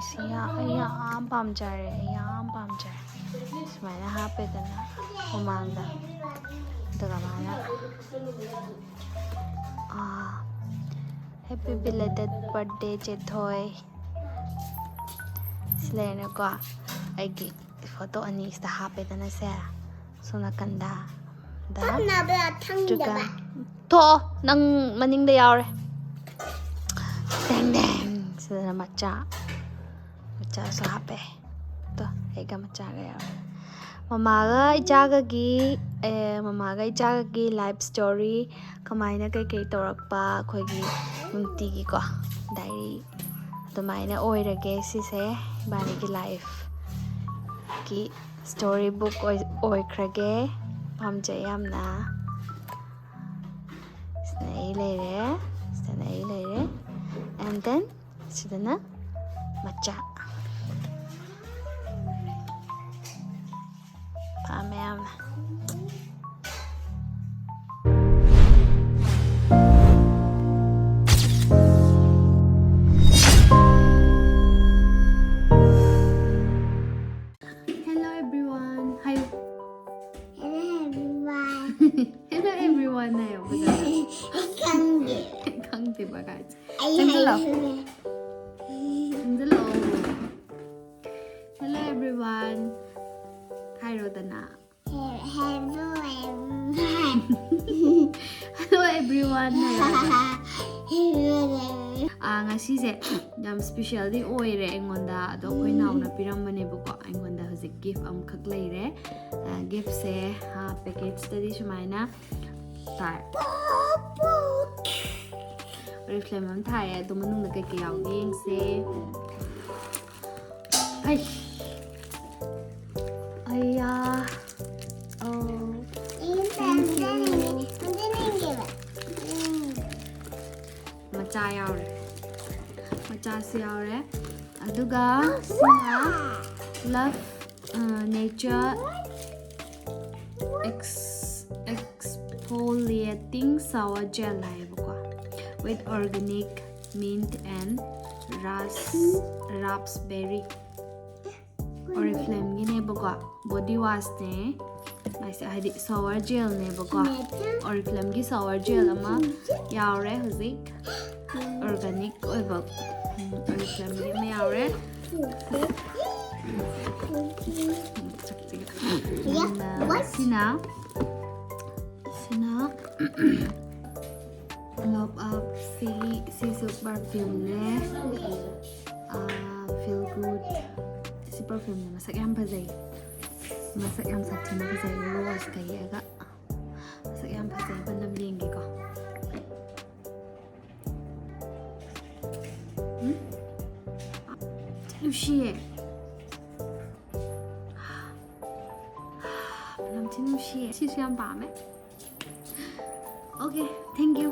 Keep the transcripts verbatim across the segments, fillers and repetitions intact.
ꯁꯤ ꯌꯥ- ꯑꯩ ꯌꯥꯝ ꯄꯥꯝꯖꯔꯦ, ꯑꯩ ꯌꯥꯝ ꯄꯥꯝꯖꯔꯦ꯫ ꯁꯨꯃꯥꯏꯅ ꯍꯥꯞꯄꯦꯗꯅ ꯃꯃꯥꯡꯗ, ꯑꯗꯨꯒ ꯃꯥꯅ "Happy belated birthday ꯆꯦꯊꯣꯏ" ꯁꯤ ꯂꯩꯔꯦꯀꯣ꯫ ꯑꯩꯒꯤ ꯐꯣꯇꯣ ꯑꯅꯤꯁꯤꯗ ꯍꯥꯞꯄꯦꯗꯅ ꯁꯦ, ꯁꯣꯝ ꯅꯥꯀꯟꯗ꯫ ꯗ ꯊꯝꯅꯕ ꯑꯗꯨꯒ ꯊꯝꯗꯕ꯫ ꯊꯣꯛꯑꯣ, ꯅꯪ ꯃꯅꯤꯡꯗ ꯌꯥꯎꯔꯦ꯫ ꯗꯦꯡ ꯗꯦꯡ꯫ ꯁꯤꯗꯅ ꯃꯆꯥ, ꯃꯆꯥꯁꯨ ꯍꯥꯞꯄꯦ꯫ ꯇꯣ, ꯑꯩꯒ ꯃꯆꯥꯒ ꯌꯥꯎꯔꯦ꯫ ꯃꯃꯥꯒ ꯏꯆꯥꯒꯒꯤ, ꯑꯦ, ꯃꯃꯥꯒ ꯏꯆꯥꯒꯒꯤ life story, ꯀꯃꯥꯏꯅ ꯀꯩꯀꯩ ꯇꯧꯔꯛꯄ, ꯑꯩꯈꯣꯏꯒꯤ ꯅꯨꯡꯇꯤꯒꯤꯀꯣ diary ꯑꯗꯨꯃꯥꯏꯅ ꯑꯣꯏꯔꯒꯦ꯫ ꯁꯤꯁꯦ ꯏꯕꯥꯅꯤꯒꯤ life ꯀꯤ story book ꯑꯣꯏ- ꯑꯣꯏꯈ꯭ꯔꯒꯦ꯫ ꯄꯥꯝꯖꯩ ꯌꯥꯝꯅ꯫ ꯁꯤꯗꯅ ꯑꯩ ꯂꯩꯔꯦ, ꯁꯤꯗꯅ ꯑꯩ ꯂꯩꯔꯦ, and then ꯁꯤꯗꯅ ꯃꯆꯥ꯫ ꯄꯥꯝꯃꯦ ꯌꯥꯝꯅ꯫ Hello everyone. ꯍꯥꯏꯌꯨ꯫ Hello everyone. Hello everyone ꯍꯥꯏꯌꯣ ꯐꯖꯅ꯫ ꯈꯪꯗꯦ꯫ ꯈꯪꯗꯦꯕ ꯀꯥꯏꯁꯦ꯫ ꯑꯩ ꯆꯪꯁꯤꯜꯂꯣ꯫ ꯍꯥꯏꯔꯒꯦ꯫ ꯆꯪꯁꯤꯜꯂꯣ꯫ Hello everyone ꯍꯥꯏꯔꯣꯗꯅ꯫ Hello everyone. Hello everyone ꯍꯥꯏꯔꯣꯗꯅ꯫ ꯑꯥ, ꯉꯁꯤꯁꯦ ꯌꯥꯝ specialꯗꯤ ꯑꯣꯏꯔꯦ ꯑꯩꯉꯣꯟꯗ꯫ ꯑꯗꯣ ꯑꯩꯈꯣꯏ ꯅꯥꯎꯅ ꯄꯤꯔꯝꯕꯅꯦꯕꯀꯣ꯫ ꯑꯩꯉꯣꯟꯗ ꯍꯧꯖꯤꯛ gift ꯑꯃꯈꯛ ꯂꯩꯔꯦ꯫ ꯑꯥ, giftꯁꯦ, ꯑꯥ, packageꯇꯗꯤ ꯁꯨꯃꯥꯏꯅ ꯇꯥꯏ꯫ Oriflame ꯑꯃ ꯊꯥꯏꯌꯦ꯫ ꯑꯗꯣ ꯃꯅꯨꯡꯗ ꯀꯩꯀꯩ ꯌꯥꯎꯒꯦ ꯌꯦꯡꯁꯦ꯫ ꯑꯩ, ꯑꯩꯌꯥ꯫ ꯑꯣ, thank you꯫ ꯃꯆꯥ ꯌꯥꯎꯔꯦ꯫ ꯃꯆꯥꯁꯨ ꯌꯥꯎꯔꯦ꯫ ꯑꯗꯨꯒ ꯁꯤꯅ Love, ꯑ, Nature Ex- Exfoliating Shower Gel ꯍꯥꯏꯌꯦꯕꯀꯣ, with organic mint and ras raspberry. Oriflame ꯒꯤꯅꯦꯕꯀꯣ, body wash ꯅꯦ, ꯍꯥꯏꯗꯤ shower gel ꯅꯦꯕꯀꯣ꯫ Oriflame ꯒꯤ shower gel ꯑꯃ ꯌꯥꯎꯔꯦ ꯍꯧꯖꯤꯛ, organic ꯑꯣꯏꯕ, ꯎꯝ, Oriflame ꯒꯤ ꯑꯃ ꯌꯥꯎꯔꯦ꯫ ꯑꯗꯨꯅ ꯁꯤꯅ, ꯁꯤꯅ Love Up ꯁꯤ, ꯁꯤꯁꯨ perfume ꯅꯦ꯫ ꯑꯥ, feel good꯫ ꯁꯤ perfume ꯅꯦ, ꯃꯁꯛ ꯌꯥꯝ ꯐꯖꯩ꯫ ꯃꯁꯛ ꯌꯥꯝ ꯁꯥꯊꯤꯅ ꯐꯖꯩ, rose ꯀ ꯌꯦꯛꯑꯒ꯫ ꯃꯁꯛ ꯌꯥꯝ ꯐꯖꯩ, ꯃꯅꯝ ꯌꯦꯡꯒꯦꯀꯣ꯫ ꯎꯝ? ꯅꯨꯡꯁꯤꯌꯦ꯫ ꯃꯅꯝ ꯊꯤ ꯅꯨꯡꯁꯤꯌꯦ꯫ ꯁꯤꯁꯨ ꯌꯥꯝ ꯄꯥꯝꯃꯦ꯫ Okay, thank you꯫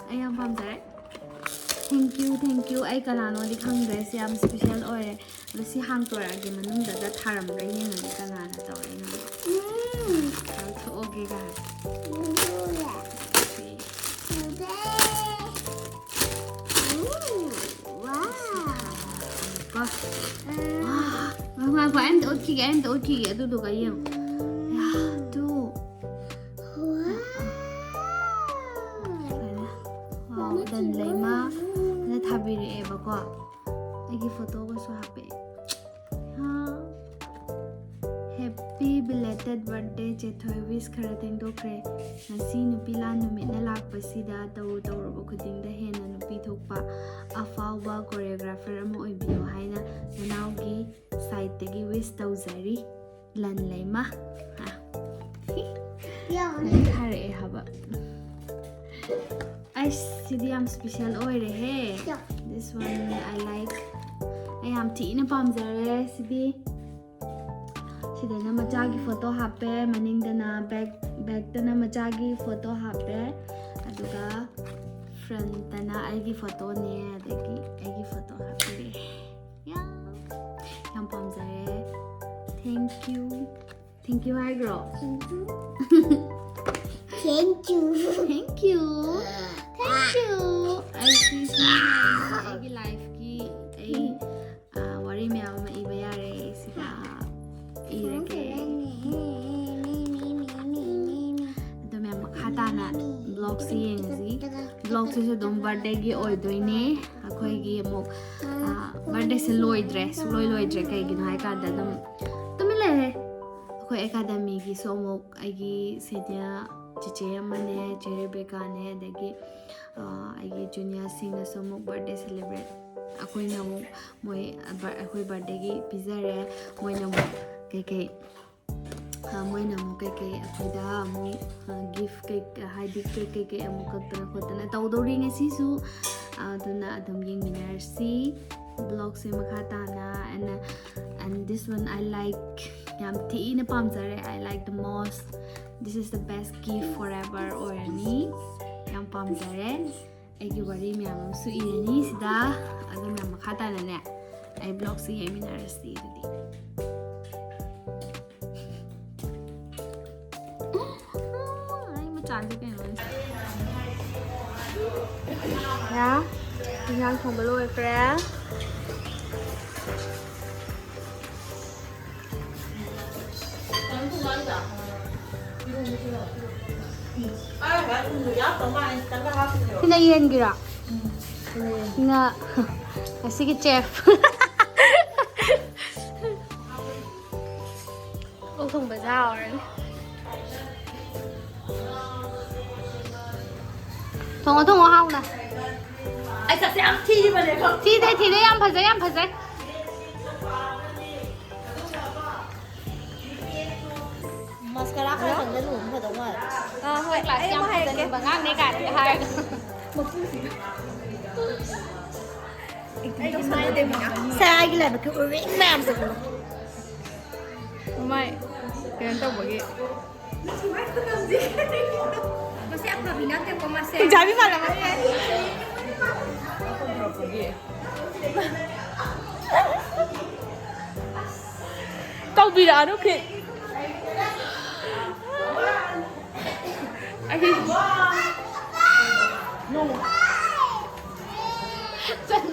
ꯑꯩ ꯌꯥꯝ ꯄꯥꯝꯖꯔꯦ꯫ Thank you, thank you꯫ ꯑꯩ ꯀꯅꯥꯅꯣꯗꯤ ꯈꯪꯗ꯭ꯔꯦ, ꯁꯤ ꯌꯥꯝ special ꯑꯣꯏꯔꯦ꯫ ꯑꯗꯣ ꯁꯤ ꯍꯥꯡꯇꯣꯔꯛꯑꯒꯦ, ꯃꯅꯨꯡꯗꯒ ꯊꯥꯔꯝꯕ꯭ꯔꯥ ꯌꯦꯡꯉꯒꯦ ꯀꯅꯥꯅ ꯇꯧꯔꯛꯏꯅꯣ꯫ ꯎꯝ꯫ ꯂꯧꯊꯣꯛꯑꯒꯦ ꯀꯥꯏ꯫ ꯎꯝ꯫ ꯁꯤ꯫ ꯎꯗꯦ꯫ ꯎꯝ꯫ ꯋꯥ꯫ ꯀꯣ꯫ ꯎꯝ꯫ ꯋꯥ꯫ ꯉꯥꯏꯈꯣ, ꯉꯥꯏꯈꯣ, ꯑꯩ ꯑꯝꯇ ꯎꯠꯈꯤꯒꯦ, ꯑꯩ ꯑꯝꯇ ꯎꯠꯈꯤꯒꯦ, ꯑꯗꯨꯗꯨꯒ ꯌꯦꯡꯉꯣ꯫ ꯌꯥ, ꯑꯗꯨ꯫ ꯋꯥ꯫ ꯐꯔꯦ꯫ ꯋꯥꯎ, ꯃꯃꯥ ꯂꯟ ꯆꯤꯡꯕ ꯂꯩꯃ ꯂꯩꯃ꯫ ꯑꯗ ꯊꯥꯕꯤꯔꯛꯑꯦꯕꯀꯣ꯫ ꯑꯩꯒꯤ photo ꯒꯁꯨ ꯍꯥꯞꯄꯛꯑꯦ꯫ ꯍꯥ꯫ Happy belated birthday, ꯆꯦꯊꯣꯏ꯫ Wish ꯈꯔ ꯊꯦꯡꯗꯣꯛꯈ꯭ꯔꯦ꯫ ꯉꯁꯤ ꯅꯨꯄꯤ ꯂꯥꯟ ꯅꯨꯃꯤꯠꯅ ꯂꯥꯛꯄꯁꯤꯗ ꯇꯧꯔꯨ ꯇꯧꯔꯨꯕ ꯈꯨꯗꯤꯡꯗ ꯍꯦꯟꯅ ꯅꯨꯄꯤ ꯊꯣꯛꯄ ꯑꯐꯥꯎꯕ choreographer ꯑꯃ ꯑꯣꯏꯕꯤꯌꯨ ꯍꯥꯏꯅ ꯅꯅꯥꯎꯒꯤ side ꯇꯒꯤ wish ꯇꯧꯖꯔꯤ꯫ ꯂꯟ ꯂꯩꯃ꯫ ꯍꯥ꯫ ꯌꯥꯎꯅꯤ꯫ ꯅꯪ ꯊꯥꯔꯛꯑꯦ ꯍꯥꯏꯕ꯫ ꯑꯩꯁ, ꯁꯤꯗꯤ ꯌꯥꯝ special ꯑꯣꯏꯔꯦꯍꯦ꯫ ꯌꯥꯎ꯫ This one I like꯫ ꯑꯩ ꯌꯥꯝ ꯊꯤꯅ ꯄꯥꯝꯖꯔꯦ ꯁꯤꯗꯤ꯫ ꯁꯤꯗꯅ ꯃꯆꯥꯒꯤ photo ꯍꯥꯞꯄꯦ, ꯃꯅꯤꯡꯗꯅ back, back ꯇꯅ ꯃꯆꯥꯒꯤ photo ꯍꯥꯞꯄꯦ, ꯑꯗꯨꯒ front ꯇꯅ ꯑꯩꯒꯤ photo ꯅꯦ, ꯑꯗꯒꯤ ꯑꯩꯒꯤ photo ꯍꯥꯞꯄꯤꯔꯦ꯫ ꯌꯥꯝ, ꯌꯥꯝ ꯄꯥꯝꯖꯔꯦ꯫ Thank you꯫ Thank you ꯍꯥꯏꯈ꯭ꯔꯣ? Thank you꯫ Thank you꯫ Thank you꯫ Thank you꯫ ꯑꯩ ꯑꯩꯒꯤ ꯂꯥꯏꯐꯀꯤ ꯑꯩ, ꯑ, ꯋꯥꯔꯤ ꯃꯌꯥꯝ ꯑꯃ ꯏꯕ ꯌꯥꯔꯦ꯫ ꯁꯤꯗ ꯏꯔꯒꯦ꯫ ꯑꯗꯣ ꯃꯌꯥꯝ, ꯃꯈꯥ ꯇꯥꯅ ꯕ꯭ꯂꯣꯒꯁꯤ ꯌꯦꯡꯉꯁꯤ꯫ ꯕ꯭ꯂꯣꯒꯁꯤꯁꯨ ꯑꯗꯨꯝ ꯕꯥꯔꯗꯦꯒꯤ ꯑꯣꯏꯗꯣꯏꯅꯦ꯫ ꯑꯩꯈꯣꯏꯒꯤ ꯑꯃꯨꯛ, ꯑ, ꯕꯥꯔꯗꯦꯁꯦ ꯂꯣꯏꯗ꯭ꯔꯦ, ꯁꯨꯡꯂꯣꯏ ꯂꯣꯏꯗ꯭ꯔꯦ꯫ ꯀꯩꯒꯤꯅꯣ ꯍꯥꯏ ꯀꯥꯟꯗ ꯑꯗꯨꯝ ꯇꯨꯃꯤꯟ ꯂꯩꯔꯦ꯫ ꯑꯩꯈꯣꯏ ꯑꯦꯀꯥꯗꯃꯤꯒꯤꯁꯨ ꯑꯃꯨꯛ ꯑꯩꯒꯤ ꯁꯦꯅꯤꯌꯔ ꯆꯤꯆꯦ ꯑꯃꯅꯦ, ꯆꯦ ꯔꯦꯕꯦꯀꯥꯅꯦ, ꯑꯗꯒꯤ, ꯑ, ꯑꯩꯒꯤ ꯖꯨꯅꯤꯌꯔꯁꯤꯡꯅꯁꯨ ꯑꯃꯨꯛ ꯕꯥꯔꯗꯦ ꯁꯦꯂꯦꯕ꯭ꯔꯦꯠ, ꯑꯩꯈꯣꯏꯅ ꯑꯃꯨꯛ ꯃꯣꯏ, ꯑ, ꯕꯥꯔ-, ꯑꯩꯈꯣꯏ ꯕꯥꯔꯗꯦꯒꯤ ꯄꯤꯖꯔꯦ꯫ ꯃꯣꯏꯅ ꯑꯃꯨꯛ ꯀꯩꯀꯩ, ꯑ, ꯃꯣꯏꯅ ꯑꯃꯨꯛ ꯀꯩꯀꯩ ꯑꯩꯈꯣꯏꯗ ꯑꯃꯨꯛ, ꯑ, ꯒꯤꯐ ꯀꯩ-, ꯍꯥꯏꯗꯤ ꯀꯦꯛ ꯀꯩꯀꯩ ꯑꯃꯨꯛ ꯀꯛꯇꯅ ꯈꯣꯠꯇꯅ ꯇꯧꯗꯧꯔꯤ ꯉꯁꯤꯁꯨ꯫ ꯑ, ꯑꯗꯨꯅ ꯑꯗꯨꯝ ꯌꯦꯡꯃꯤꯟꯅꯔꯁꯤ ꯕ꯭ꯂꯣꯒꯁꯦ ꯃꯈꯥ ꯇꯥꯅ꯫ And, and this one I like, ꯌꯥꯝ ꯊꯤꯅ ꯄꯥꯝꯖꯔꯦ꯫ I like the most. This is the best gift forever ꯑꯣꯏꯔꯅꯤ꯫ ꯌꯥꯝ ꯄꯥꯝꯖꯔꯦ꯫ ꯑꯩꯒꯤ ꯋꯥꯔꯤ ꯃꯌꯥꯝ ꯑꯃꯁꯨ ꯏꯔꯅꯤ ꯁꯤꯗ꯫ ꯑꯗꯨꯅ ꯃꯈꯥ ꯇꯥꯅꯅꯦ, ꯑꯩ ꯕ꯭ꯂꯣꯒꯁꯤ ꯌꯦꯡꯃꯤꯟꯅꯔꯁꯤ ꯑꯗꯨꯗꯤ꯫ ꯑꯩ ꯃꯆꯥꯁꯦ ꯀꯩꯅꯣ? ꯌꯥ, ꯏꯟꯖꯥꯡ ꯊꯣꯡꯕ ꯂꯣꯏꯈ꯭ꯔꯦ꯫ ꯁꯤꯅ ꯌꯦꯟꯒꯤꯔꯣ? ꯁꯤꯅ ꯉꯁꯤꯒꯤ ꯆꯦꯐ꯫ ꯑꯣꯛ ꯊꯣꯡꯕ ꯆꯥꯍꯧꯔꯅꯤ꯫ ꯊꯣꯡꯉꯣ, ꯊꯣꯡꯉꯣ ꯍꯥꯎꯅ꯫ ꯑꯩ ꯁꯛꯁꯦ ꯌꯥꯝ ꯊꯤꯔꯤꯕꯅꯦꯀꯣ꯫ ꯊꯤꯗꯦ, ꯊꯤꯗꯦ, ꯌꯥꯝ ꯐꯖꯩ, ꯌꯥꯝ ꯐꯖꯩ꯫ ꯃꯁꯀꯔꯥ ꯈꯔ ꯁꯪꯖꯜꯂꯨꯕꯅ ꯐꯗꯧ ꯃꯥꯜꯂꯦ꯫ ꯑꯥ, ꯍꯣꯏ, ꯀ꯭ꯂꯥꯁ ꯑꯩ ꯌꯥꯝ ꯑꯃ ꯍꯥꯏꯔꯛꯀꯦ꯫ ꯐꯖꯅꯤꯡꯕ ꯑꯉꯥꯡꯅꯦ ꯀꯥꯏꯅꯒ ꯍꯥꯏꯔꯒ꯫ ꯁꯦ, ꯑꯩꯒꯤ ꯂꯥꯏꯕꯛꯀꯤ ꯎꯔꯤꯡ ꯃꯌꯥꯝꯁꯦ ꯎꯔꯣ꯫ ꯃꯃꯥꯏ ꯀꯩꯅꯣ ꯇꯧꯕꯒꯤ꯫ ꯃꯁꯤ ꯑꯐꯕꯤ ꯅꯠꯇꯦꯀꯣ, ꯃꯁꯦ꯫ ꯍꯤꯡꯆꯥꯕꯤ ꯃꯥꯜꯂꯕ? ꯇꯧꯕꯤꯔꯛꯑꯅꯨ, ꯈ꯭ꯔꯤꯠ꯫ ꯑꯩ, no꯫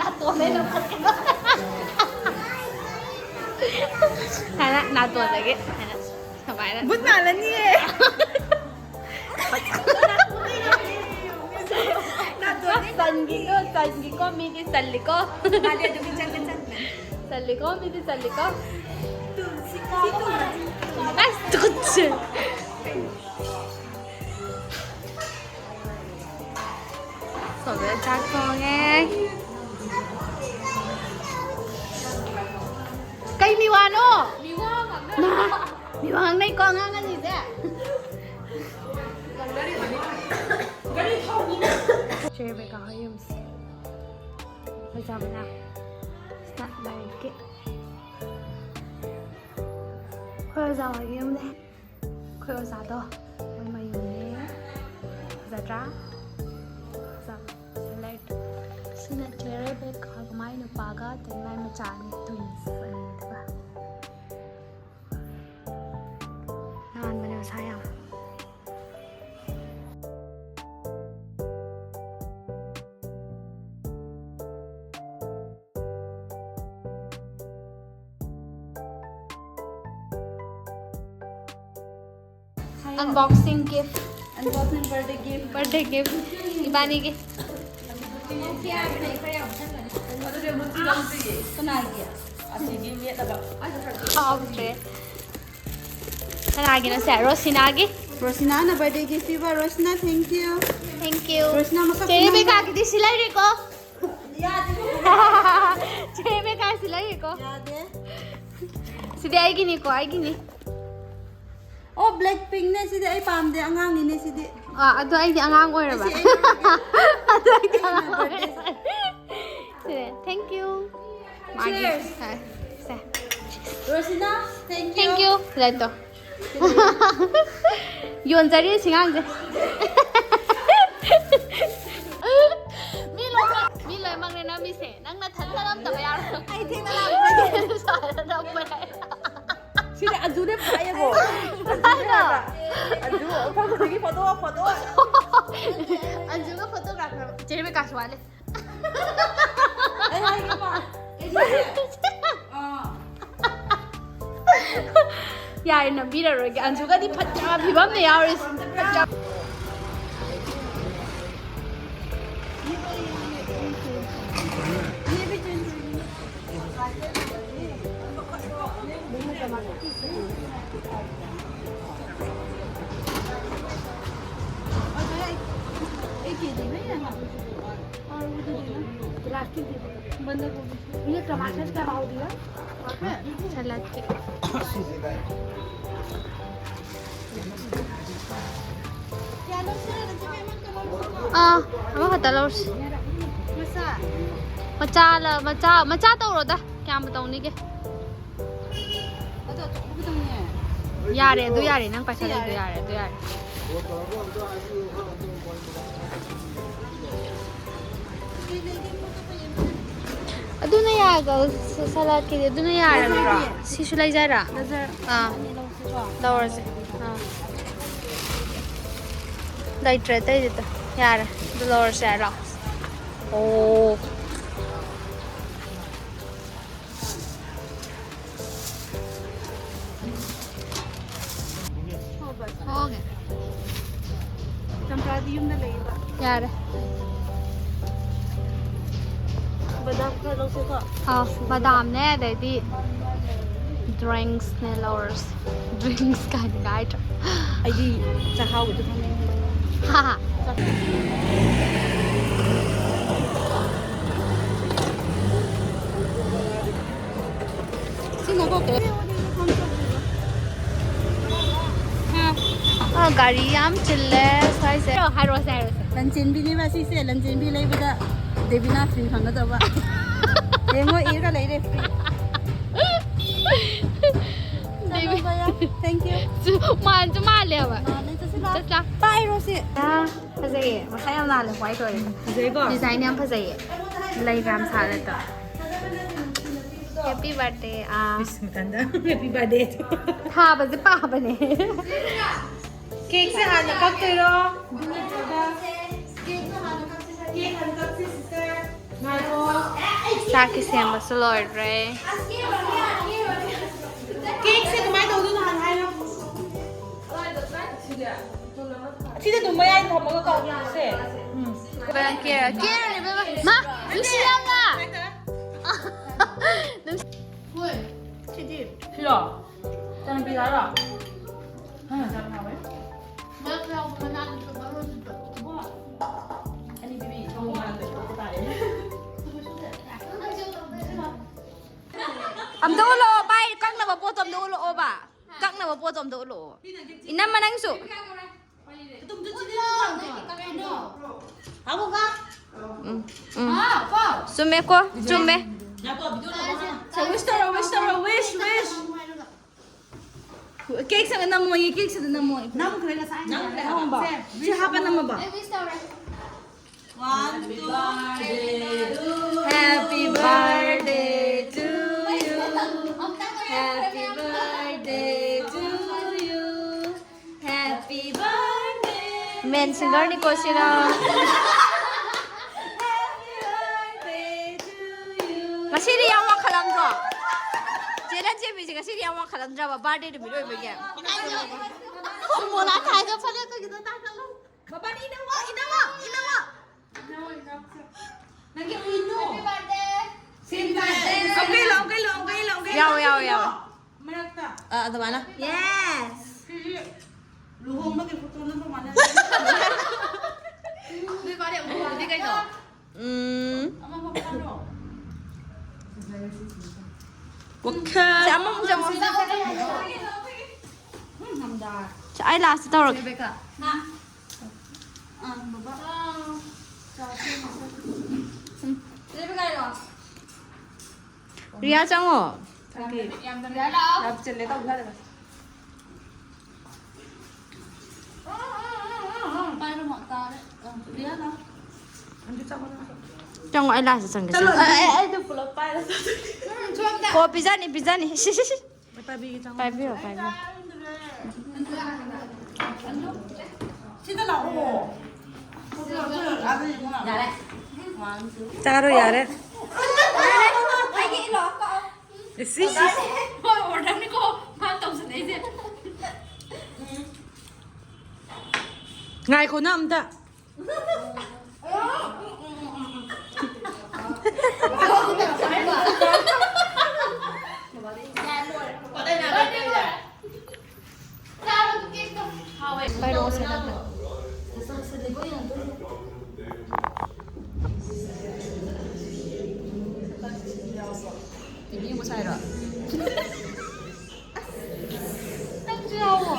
ꯅꯥꯇꯣꯟꯗꯩ ꯂꯧꯈꯠꯀꯅꯣ꯫ ꯍꯥꯏꯅ ꯅꯥꯇꯣꯟꯗꯒꯤ ꯍꯥꯏꯅ ꯁꯨꯃꯥꯏꯅ꯫ ꯕꯨꯠ ꯃꯥꯜꯂꯅꯤꯌꯦ꯫ ꯆꯟꯒꯤꯀꯣ, ꯆꯟꯒꯤꯀꯣ, ꯃꯤꯗꯤ ꯆꯜꯂꯤꯀꯣ꯫ ꯃꯥꯗꯤ ꯑꯗꯨꯝ ꯏꯆꯟꯗ ꯆꯟꯕꯅꯦ꯫ ꯆꯜꯂꯤꯀꯣ, ꯃꯤꯗꯤ ꯆꯜꯂꯤꯀꯣ꯫ ꯑꯁ, ꯇꯨꯀꯠꯆꯩ꯫ ꯁꯣꯝꯗ ꯆꯥꯛ ꯊꯣꯡꯉꯦ꯫ ꯀꯩ ꯃꯤꯋꯥꯅꯣ? ꯃꯤꯋꯥ ꯉꯥꯡꯅꯩꯀꯣ ꯑꯉꯥꯡ ꯑꯅꯤꯁꯦ꯫ ꯆꯦ ꯔꯦꯕꯦꯀꯥ ꯍꯣꯏ ꯌꯨꯝꯁꯦ ꯐꯖꯕꯅ꯫ ꯁꯤꯅ ꯂꯥꯏꯔꯤꯛꯀꯤ꯫ ꯑꯩꯈꯣꯏ ꯑꯣꯖꯥ ꯍꯣꯏꯒꯤ ꯌꯨꯝꯅꯦ꯫ ꯑꯩꯈꯣꯏ ꯑꯣꯖꯥꯗꯣ ꯃꯣꯏ ꯃꯌꯨꯝꯅꯦ꯫ ꯐꯖꯗ꯭ꯔꯥ? ꯐꯖꯕ꯫ ꯁꯤꯗ ꯂꯩꯔꯦ꯫ ꯁꯤꯅ ꯆꯦ ꯔꯦꯕꯦꯀꯥꯒ ꯃꯥꯏ ꯅꯨꯄꯥꯒ ꯑꯗꯩ ꯃꯥꯏ ꯃꯆꯥ ꯑꯅꯤ, twins ꯑꯅꯤ ꯑꯗꯨꯒ꯫ ꯅꯥꯟꯕꯅꯦ ꯃꯁꯥ ꯌꯥꯝ꯫ Unboxing gift. Unboxing birthday gift. Birthday gift. ꯏꯕꯥꯅꯤꯒꯤ꯫ ꯑꯗꯨꯗꯤ ꯃꯨꯔꯇꯤ ꯂꯧꯗ꯭ꯔꯤꯌꯦ꯫ ꯀꯅꯥꯒꯤ? ꯑꯁꯤꯒꯤ ꯃꯦꯠꯅꯕ꯫ ꯍꯥꯎꯗ꯭ꯔꯦ꯫ ꯀꯅꯥꯒꯤꯅꯣ ꯁꯦ? ꯔꯣꯁꯤꯅꯥꯒꯤ꯫ ꯔꯣꯁꯤꯅꯥꯅ birthday gift ꯄꯤꯕ꯫ ꯔꯣꯁꯤꯅꯥ, thank you꯫ Thank you꯫ ꯔꯣꯁꯤꯅꯥ ꯃꯁꯛ ꯆꯦ ꯈꯪꯉꯝꯕ꯫ ꯔꯦꯕꯦꯀꯥꯒꯤꯗꯤ ꯁꯤ ꯂꯩꯔꯦꯀꯣ꯫ ꯌꯥꯗꯦ꯫ ꯆꯦ ꯔꯦꯕꯦꯀꯥ ꯁꯤ ꯂꯩꯔꯦꯀꯣ꯫ ꯌꯥꯗꯦ꯫ ꯁꯤꯗꯤ ꯑꯩꯒꯤꯅꯤꯀꯣ, ꯑꯩꯒꯤꯅꯤ꯫ ꯑꯣ, Blackpinkꯅꯦ ꯁꯤꯗꯤ꯫ ꯑꯩ ꯄꯥꯝꯗꯦ, ꯑꯉꯥꯡꯅꯤꯅꯦ ꯁꯤꯗꯤ꯫ ꯑꯥ, ꯑꯗꯣ ꯑꯩꯗꯤ ꯑꯉꯥꯡ ꯑꯣꯏꯔꯕ꯫ ꯑꯩꯁꯦ ꯑꯩ ꯑꯗꯣ ꯑꯩꯗꯤ ꯑꯉꯥꯡ ꯑꯩꯅ ꯑꯣꯏꯔꯕ꯫ ꯁꯤꯅꯦ, thank you꯫ ꯃꯥꯒꯤ꯫ Cheers꯫ High. Say. ꯔꯣꯁꯤꯅꯥ, thank you꯫ Thank you꯫ ꯂꯩꯇꯣ꯫ ꯌꯣꯟꯖꯔꯤ ꯁꯤꯉꯥꯡꯁꯦ꯫ ꯃꯤ ꯂꯣꯏꯅꯃꯛ, ꯃꯤ ꯂꯣꯏꯅꯃꯛꯅꯦ ꯅꯝꯃꯤꯁꯦ꯫ ꯅꯪ ꯅꯊꯟꯇ ꯅꯝꯗꯕ ꯌꯥꯔꯣꯏ꯫ ꯑꯩ ꯊꯦꯡꯅ ꯂꯥꯛꯄꯒꯤ꯫ ꯁꯨꯃꯥꯏꯅ ꯅꯝꯕ ꯌꯥꯏ꯫ ꯁꯤꯗꯤ ꯑꯟꯖꯨꯅꯦ ꯄꯥꯏꯌꯦꯕꯣ꯫ ꯑꯟꯖꯨꯅꯦ ꯍꯥꯏꯕ꯫ ꯑꯟꯖꯨ, ꯃꯐꯝ ꯈꯨꯗꯤꯡꯒꯤ photo, photo꯫ ꯑꯟꯖꯨꯒ photographer ꯆꯦ ꯔꯦꯕꯦꯀꯥꯁꯨ ꯋꯥꯠꯂꯤ꯫ ꯑꯩ ꯍꯥꯏꯒꯦꯕ꯫ ꯑꯩꯁꯦ, ꯑꯥ꯫ ꯌꯥꯔꯦ, ꯅꯝꯕꯤꯔꯔꯣꯏꯒꯦ꯫ ꯑꯟꯖꯨꯒꯗꯤ ꯐꯠꯇ꯭ꯔꯕ ꯐꯤꯕꯝꯅꯦ ꯌꯥꯎꯔꯤꯁꯦ꯫ ꯐꯠꯇ꯭ꯔꯕ꯫ प्लास्टिक दे दो। बंद गोभी। ये टमाटर क्या भाव दिया? सलाद के। ꯑꯥ, ꯑꯃꯈꯛꯇ ꯂꯧꯔꯁꯤ꯫ ꯃꯆꯥ? ꯃꯆꯥ ꯂ-, ꯃꯆꯥ, ꯃꯆꯥ ꯇꯧꯔꯣꯗ꯫ ꯀꯌꯥꯝꯕꯨ ꯇꯧꯅꯤꯒꯦ? ꯑꯗꯣ ꯑꯆꯧꯕꯗꯪꯅꯦ꯫ ꯌꯥꯔꯦ, ꯑꯗꯨ ꯌꯥꯔꯦ꯫ ꯅꯪ ꯄꯩꯁꯥ ꯁꯤ ꯂꯩꯗꯣ ꯌꯥꯔꯦ꯫ ꯌꯥꯔꯦ, ꯑꯗꯨ ꯌꯥꯔꯦ꯫ ꯑꯗꯨꯅ ꯌꯥꯒ-, ꯁ-, ꯁꯂꯥꯗꯀꯤꯗꯤ ꯑꯗꯨꯅ ꯌꯥꯔꯕ꯭ꯔꯣ? ꯁꯤꯁꯨ ꯂꯩꯖꯔꯥ? ꯒꯖꯔ ꯑꯥ꯫ ꯑꯅꯤ ꯂꯧꯁꯤꯀꯣ꯫ ꯂꯧꯔꯁꯦ꯫ ꯑꯥ꯫ ꯂꯩꯇ꯭ꯔꯦ ꯑꯇꯩꯗꯤ꯫ ꯌꯥꯔꯦ꯫ ꯑꯗꯨ ꯂꯧꯔꯁꯦ ꯍꯥꯏꯔꯣ? ꯑꯣ꯫ ꯊꯣꯛꯑꯒꯦ꯫ ꯆꯝꯄ꯭ꯔꯥꯗꯤ ꯌꯨꯝꯗ ꯂꯩꯌꯦꯕ꯫ ꯌꯥꯔꯦ꯫ ꯕꯗꯥꯝ ꯈꯔ ꯂꯧꯁꯦꯀꯣ꯫ ꯑꯥ, ꯕꯗꯥꯝꯅꯦ, ꯑꯗꯩꯗꯤ drinksꯅꯦ ꯂꯧꯔꯁꯦ꯫ Drinks ꯀꯥꯏꯅ ꯍꯥꯏꯗ꯭ꯔꯥ? ꯑꯩꯗꯤ ꯆꯥꯛꯍꯥꯎꯒꯤꯗꯣ ꯊꯛꯅꯤꯡꯉꯦ꯫ ꯍꯥ ꯍꯥ꯫ ꯁꯤꯅꯀꯣ ꯀꯩ-, ꯍꯥ꯫ ꯑ, ꯒꯥꯔꯤ ꯌꯥꯝ ꯆꯤꯜꯂꯦ ꯁ꯭ꯋꯥꯏꯁꯦ꯫ ꯍꯥꯏꯔꯛꯑꯣꯁꯦ, ꯍꯥꯏꯔꯛꯑꯣꯁꯦ꯫ ꯂꯟꯆꯦꯟꯕꯤꯅꯦꯕ ꯁꯤꯁꯦ꯫ ꯂꯟꯆꯦꯟꯕꯤ ꯂꯩꯕꯗ ꯗꯦꯕꯤꯅꯥ free ꯐꯪꯒꯗꯧꯕ꯫ ꯌꯦꯡꯉꯣ, ꯏꯔꯒ ꯂꯩꯔꯦ, free꯫ ꯆꯠꯂꯣ, ꯕꯌꯥ꯫ Thank you꯫ ꯃꯥꯟꯁꯨ ꯃꯥꯜꯂꯦꯕ꯫ ꯃꯥꯜꯂꯦ, ꯆꯠꯁꯤ ꯂꯥꯛꯑꯣ꯫ ꯆꯠꯁꯤ ꯂꯥꯛꯑꯣ꯫ ꯄꯥꯏꯔꯣ ꯁꯤ꯫ ꯑꯥ, ꯐꯖꯩꯌꯦ꯫ ꯃꯁꯥ ꯌꯥꯝ ꯅꯥꯜꯂꯦ, white ꯑꯣꯏꯔꯦ꯫ ꯐꯖꯩꯀꯣ? Design ꯌꯥꯝ ꯐꯖꯩꯌꯦ꯫ ꯂꯩꯒ ꯌꯥꯝ ꯁꯥꯠꯂꯦ꯫ Happy birthday, ꯑꯥ꯫ ꯏꯁ, ꯃꯊꯟꯇ happy birthday꯫ ꯊꯥꯕꯁꯦ ꯄꯥꯕꯅꯦ꯫ Cakeꯁꯦ ꯍꯥꯟꯅ ꯀꯛꯇꯣꯏꯔꯣ? ꯅꯠꯇ꯭ꯔꯒ cake ꯍꯥꯟꯅ ꯀꯛꯁꯤ, sister꯫ ꯆꯥꯛꯀꯤ ꯁꯦꯝꯕꯁꯨ ꯂꯣꯏꯔꯦ꯫ ꯀꯦꯛꯁꯦ ꯀꯃꯥꯏꯅ ꯇꯧꯗꯣꯏꯅꯣ ꯍꯥꯟꯅ ꯍꯥꯏꯔꯣ꯫ ꯑꯁꯤꯗ ꯑꯗꯨꯝ ꯃꯌꯥꯏꯗ ꯊꯝꯃꯒ ꯀꯛꯁꯦ꯫ ꯎꯝ꯫ ꯀꯦꯔ-, ꯀꯦꯔꯅꯤ ꯏꯕꯦꯝꯃ꯫ ꯃꯥ, ꯅꯨꯡꯁꯤ ꯌꯥꯝꯅ꯫ ꯅꯨꯡꯁꯤ-, ꯁꯤꯔꯣ? ꯆꯥꯅꯕꯤ ꯆꯥꯔꯣ? ꯍꯥ, ꯆꯥꯕ ꯍꯥꯎꯋꯦ꯫ ꯑꯅꯤ ꯄꯤꯕꯤ, ꯊꯣꯡ ꯃꯥꯡꯗ ꯇꯣꯛꯄ ꯇꯥꯔꯦ꯫ ꯑꯝꯇ ꯎꯠꯂꯛꯑꯣ, ꯚꯥꯏ, ꯀꯛꯅꯕ ꯄꯣꯠꯇꯣ ꯑꯝꯇ ꯎꯠꯂꯛꯑꯣꯕ꯫ ꯀꯛꯅꯕ ꯄꯣꯠꯇꯣ ꯑꯝꯇ ꯎꯠꯂꯛꯑꯣ꯫ ꯏꯅꯝꯃ, ꯅꯪꯁꯨ꯫ ꯎꯝ, ꯎꯝ꯫ ꯆꯨꯝꯃꯦꯀꯣ, ꯆꯨꯝꯃꯦ꯫ ꯁꯦ, wish ꯇꯧꯔꯣ, wish ꯇꯧꯔꯣ, wish, wish꯫ ꯀꯦꯛ ꯁꯤꯗ ꯅꯝꯃꯣꯌꯦ, ꯀꯦꯛ ꯁꯤꯗ ꯅꯝꯃꯣꯌꯦ꯫ ꯅꯝꯈ꯭ꯔꯦ ꯉꯁꯥꯏ꯫ ꯅꯝꯈ꯭ꯔꯦ ꯍꯥꯏꯕ꯫ ꯁꯦ, ꯁꯤ ꯍꯥꯞꯄ ꯅꯝꯃꯕ? ꯑꯩ wish ꯇꯧꯔꯦ꯫ One, two, three. Happy birthday to you. Happy birthday to you. Happy birthday. Men singerꯅꯤꯀꯣ ꯁꯤꯅ꯫ Happy birthday to you. ꯉꯁꯤꯗꯤ ꯌꯥꯝ ꯋꯥꯡꯈꯠꯂꯝꯗ꯭ꯔꯣ? ꯆꯦ ꯂꯟꯆꯦꯟꯕꯤꯁꯦ ꯉꯁꯤꯗꯤ ꯌꯥꯝ ꯋꯥꯡꯈꯠꯂꯝꯗ꯭ꯔꯕ, birthday ꯅꯨꯃꯤꯠ ꯑꯣꯏꯕꯒꯤ? ꯃꯣꯂꯥ ꯊꯥꯏꯗꯣ ꯐꯅꯦꯛꯇꯣ ꯈꯤꯇꯪ ꯇꯥꯡꯈꯠꯂꯣ꯫ ꯕꯕꯥꯅꯤ, ꯏꯅꯧꯋꯣ, ꯏꯅꯧꯋꯣ, ꯏꯅꯧꯋꯣ꯫ ꯅꯪꯒꯤ ꯎꯏꯅꯣ꯫ Happy birthday. ꯁꯦꯝꯕ꯫ ꯑꯃꯨꯛꯀ ꯏꯜꯂꯣ, ꯑꯃꯨꯛꯀ ꯏꯜꯂꯣ, ꯑꯃꯨꯛꯀ ꯏꯜꯂꯣ, ꯑꯃꯨꯛꯀ ꯏꯜꯂꯣ꯫ ꯌꯥꯎꯋꯦ, ꯌꯥꯎꯋꯦ, ꯌꯥꯎꯋꯦ꯫ ꯃꯔꯛꯇ꯫ ꯑ, ꯑꯗꯨꯃꯥꯏꯅ꯫ Yes. ꯁꯤꯗꯤ ꯂꯨꯍꯣꯡꯕꯒꯤ photo ꯅꯝꯕ ꯃꯥꯟꯅꯔꯦ꯫ ꯅꯣꯏ ꯕꯥꯔꯦ ꯑꯃꯨꯛ ꯂꯨꯍꯣꯡꯉꯗꯤ ꯀꯩꯅꯣ? ꯎꯝ꯫ ꯑꯃ ꯐꯝꯐꯝꯗꯣ꯫ ꯋꯥꯈꯜ ꯁꯦ, ꯑꯃꯃꯨꯛ ꯆꯪꯉꯣ꯫ ꯁꯦ, ꯑꯩ last ꯇꯧꯔꯒꯦ꯫ ꯔꯦꯕꯦꯀꯥ꯫ ꯍꯥ? ꯑꯥ, ꯕꯕꯥ꯫ ꯎꯝ꯫ ꯔꯦꯕꯦꯀꯥ ꯂꯥꯛꯑꯣ꯫ ꯔꯤꯌꯥ ꯆꯪꯉꯣ꯫ ꯌꯥꯝ ꯆꯤꯜꯂꯦ ꯇꯧ ꯌꯥꯗꯕ꯫ ꯆꯪꯉꯣ, ꯑꯩ last ꯆꯪꯒꯦ, ꯆꯠꯂꯣ, ꯆꯪꯉꯣ꯫ ꯑꯩ, ꯑꯩ, ꯑꯩꯗꯣ ꯄꯨꯂꯞ ꯄꯥꯏꯔ ꯆꯠꯇꯣꯏꯅꯦ꯫ ꯎꯝ, ꯁꯣꯝꯗ꯫ ꯑꯣ, ꯄꯤꯖꯅꯤ, ꯄꯤꯖꯅꯤ꯫ ꯁꯤ, ꯁꯤ, ꯁꯤ꯫ ꯄꯥꯏꯕꯤꯒꯦ, ꯆꯪꯉꯣ꯫ ꯄꯥꯏꯕꯤꯌꯣ, ꯄꯥꯏꯕꯤꯌꯣ꯫ ꯁꯤꯗ ꯂꯥꯛꯑꯣ꯫ ꯌꯥꯔꯦ꯫ ꯆꯥꯔꯣ ꯌꯥꯔꯦ꯫ ꯏꯁ, ꯏꯁ, ꯏꯁ꯫ ꯍꯣꯏ, ꯑꯣꯔꯗꯔꯅꯤꯀꯣ ꯃꯥ ꯇꯧꯁꯤꯜꯂꯛꯏꯁꯦ꯫ ꯉꯥꯏꯈꯣ ꯅꯪ ꯑꯝꯇ꯫ ꯄꯥꯏꯔꯛꯑꯣꯁꯦ ꯅꯪꯅ꯫ ꯇꯤꯚꯤ ꯌꯦꯡꯕ ꯁꯥꯏꯔꯣ? ꯅꯪꯁꯨ ꯌꯥꯎꯋꯣ꯫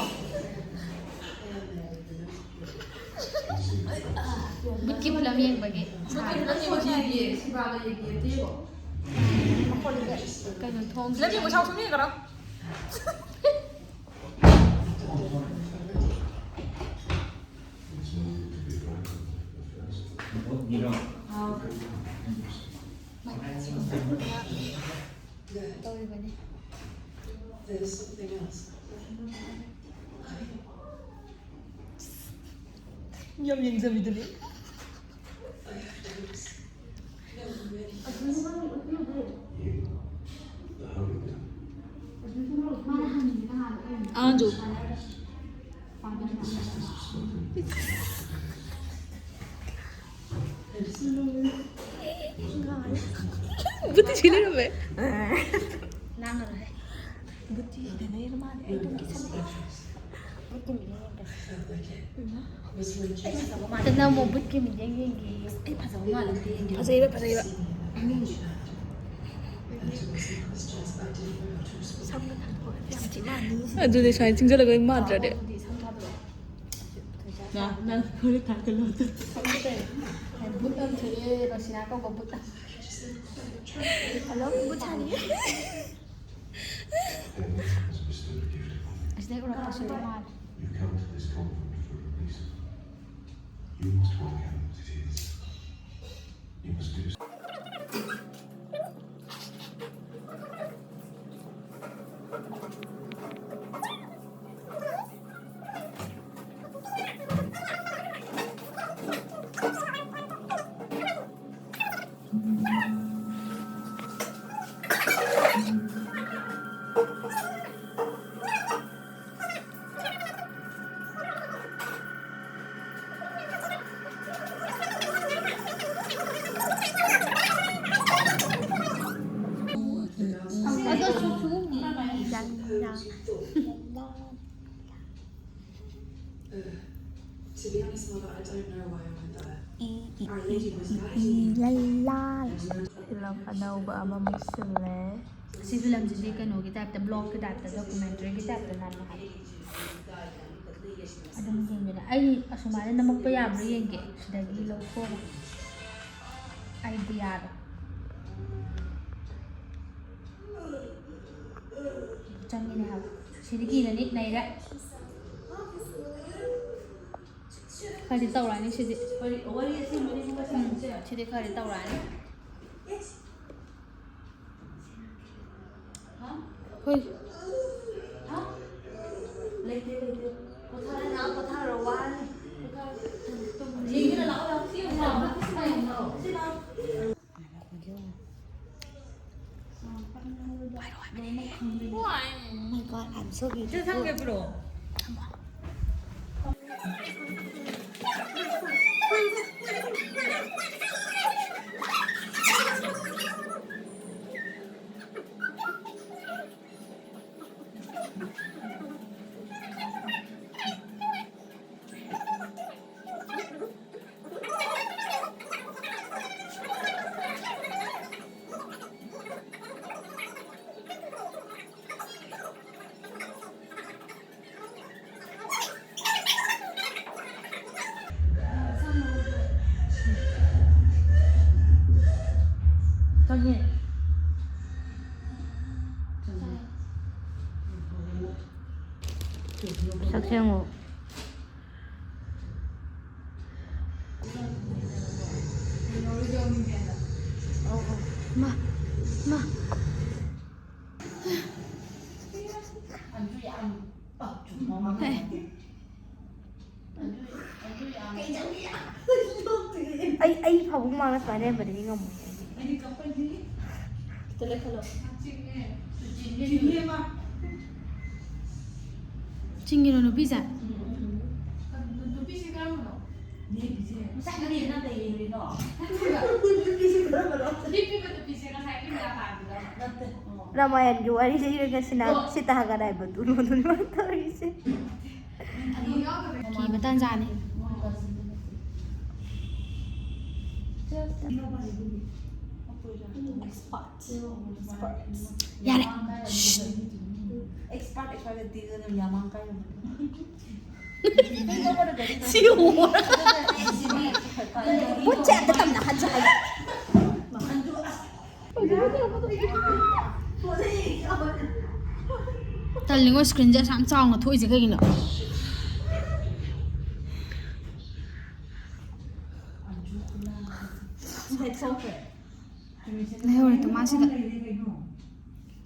ꯕꯨꯠꯀꯤ ꯐꯤꯂꯝ ꯌꯦꯡꯕꯒꯤ꯫ ꯀꯩꯅꯣ ꯊꯣꯡ ꯐꯤꯂꯝ ꯌꯦꯡꯕ ꯁꯥꯎ ꯁꯨꯝ ꯌꯦꯡꯒꯔꯣ꯫ ꯇꯧꯔꯤꯕꯅꯤ꯫ ꯌꯥꯝ ꯌꯦꯡꯖꯕꯤꯗꯨꯅꯤ꯫ ꯑꯉꯥꯡꯁꯨ꯫ ꯕꯨꯠꯇꯤ ꯁꯤ ꯂꯩꯔꯝꯃꯦ꯫ ꯂꯥꯡꯒꯅꯨꯍꯦ꯫ ꯕꯨꯠꯇꯤ ꯁꯤꯗ ꯂꯩꯔ ꯃꯥꯜꯂꯦ꯫ ꯑꯩ ꯑꯗꯨꯝ ꯀꯤꯁꯜꯂꯛꯑꯦ꯫ ꯕꯨꯠꯀꯤ ꯃꯤꯗꯤ ꯌꯦꯡꯒꯦ꯫ ꯏꯃꯥ꯫ ꯑꯩ ꯐꯖꯕ ꯃꯥꯜꯂꯦ꯫ ꯅꯪ ꯑꯃꯨꯛ ꯕꯨꯠꯀꯤ ꯃꯤꯗꯤ ꯌꯦꯡꯒꯦ꯫ ꯑꯩ ꯐꯖꯕ ꯃꯥꯜꯂꯦ ꯑꯝꯇ ꯌꯦꯡꯒꯦ꯫ ꯐꯖꯩꯕ, ꯐꯖꯩꯕ꯫ ꯁꯝꯒ ꯊꯥꯗꯣꯛꯑꯒ ꯌꯥꯝ ꯊꯤ ꯃꯥꯟꯅꯤ꯫ ꯑꯗꯨꯅꯦ ꯁꯨꯃꯥꯏꯅ ꯆꯤꯡꯁꯤꯜꯂꯒ ꯑꯗꯨꯝ ꯃꯥꯟꯗ꯭ꯔꯗꯤ꯫ ꯑꯗꯨꯗꯤ ꯁꯝ ꯊꯥꯗꯣꯛꯑꯣ꯫ ꯅ-, ꯅꯪ ꯍꯣꯔꯦꯟ ꯊꯥꯡꯒꯠꯂꯣ ꯑꯗꯨ꯫ ꯁꯝꯗꯨꯗ ꯕꯨꯠ ꯑꯃ ꯊꯣꯛꯑꯦ, ꯔꯣꯁꯤꯅꯥ ꯀꯧꯕ ꯕꯨꯠ ꯑꯃ꯫ ꯍꯜꯂꯣ, ꯕꯨꯠ ꯁꯥꯅꯤ꯫ ꯑꯁꯤꯗꯩ ꯎꯔꯛꯄꯁꯤꯗꯤ ꯃꯥꯜꯂꯦ꯫ You come to this convent for a reason. You must work out what it is. You must do ꯑꯗꯣ ꯁꯨ-, ꯁꯨꯒꯨꯝꯕ ꯌꯥꯝꯅ ꯐꯤꯂꯝ ꯑꯅꯧꯕ ꯑꯃꯃꯨꯛ ꯁꯤꯜꯂꯦ꯫ ꯁꯤ ꯐꯤꯂꯝꯁꯤꯗꯤ ꯀꯩꯅꯣꯒꯤ ꯇꯥꯏꯞꯇ, ꯕ꯭ꯂꯣꯒꯀꯤ ꯇꯥꯏꯞꯇ, ꯗꯣꯀꯨꯃꯦꯟꯇꯔꯤꯒꯤ ꯇꯥꯏꯞꯇ ꯅꯝꯃꯦ ꯍꯥꯏꯕ꯫ ꯑꯗꯨꯝ ꯌꯦꯡꯕꯤꯔ-, ꯑꯩ ꯑꯁꯨꯃꯥꯏꯅ ꯅꯝꯃꯛꯄ ꯌꯥꯕ꯭ꯔꯥ ꯌꯦꯡꯒꯦ꯫ ꯁꯤꯗꯒꯤ ꯂꯧꯊꯣꯛꯑꯒ ꯑꯥꯏꯗꯤꯌꯥꯗꯣ ꯆꯪꯉꯤꯅꯦ ꯍꯥꯏꯕ꯫ ꯁꯤꯗꯤ ꯀꯤꯔꯅꯤ, ꯅꯩꯔꯦ꯫ ꯈꯔꯗꯤ ꯇꯧꯔꯛꯑꯅꯤ ꯁꯤꯗꯤ꯫ ꯎꯝ, ꯁꯤꯗꯤ ꯈꯔꯗꯤ ꯇꯧꯔꯛꯑꯅꯤ꯫ ꯍꯣꯏ꯫ Oh my God, I'm so beautiful. ꯆꯪꯉꯦ꯫ ꯁꯛ ꯁꯦꯡꯉꯣ꯫ ꯃꯥ, ꯃꯥ꯫ ꯑꯩ, ꯑꯩ ꯐꯥꯎꯕ ꯃꯥꯡꯅ ꯁꯨꯃꯥꯏꯅ ꯂꯩꯔꯝꯕꯗꯗꯤ ꯉꯝꯃꯣꯏ ꯑꯩꯗꯤ꯫ ꯈꯤꯇ ꯂꯩꯈꯠꯂꯣ꯫ ꯆꯤꯡꯒꯤꯔꯣ ꯅꯨꯄꯤꯁꯦ? ꯔꯥꯃꯥꯌꯟꯒꯤ ꯋꯥꯔꯤ ꯂꯤꯔꯒ ꯁꯤꯅ ꯁꯤꯇꯥꯒ ꯔꯥꯏꯕꯗꯨ ꯂꯣꯟꯗꯨꯅ ꯇꯧꯔꯤꯁꯦ꯫ ꯀꯤꯕ ꯇꯥꯟꯖꯥꯅꯤ꯫ ꯌꯥꯔꯦ꯫ ꯁꯤ ꯎꯔꯒ ꯄꯣꯠꯁꯦ ꯑꯝꯇ ꯇꯝꯅꯍꯟꯁꯦ ꯍꯥꯏꯕ꯫ ꯇꯜꯂꯤꯉꯣ, ꯁ꯭ꯀ꯭ꯔꯤꯟꯁꯦ ꯑꯁꯥꯝ ꯆꯥꯎꯅ ꯊꯣꯛꯏꯁꯦ ꯀꯩꯒꯤꯅꯣ? ꯂꯩꯍꯧꯔꯦ ꯇꯣꯃꯥꯁꯤꯗ꯫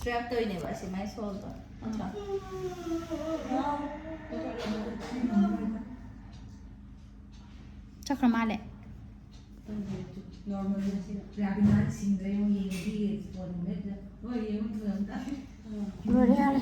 ꯇ꯭ꯔꯦꯞ ꯇꯧꯔꯤꯅꯦꯕ ꯑꯁꯤ ꯃꯥꯏ ꯁꯣꯜꯗꯣ, ꯅꯠꯇ꯭ꯔꯥ? ꯆꯠꯈ꯭ꯔ ꯃꯥꯜꯂꯦ꯫ ꯂꯣꯏꯔꯦ, ꯌꯥꯔꯦ꯫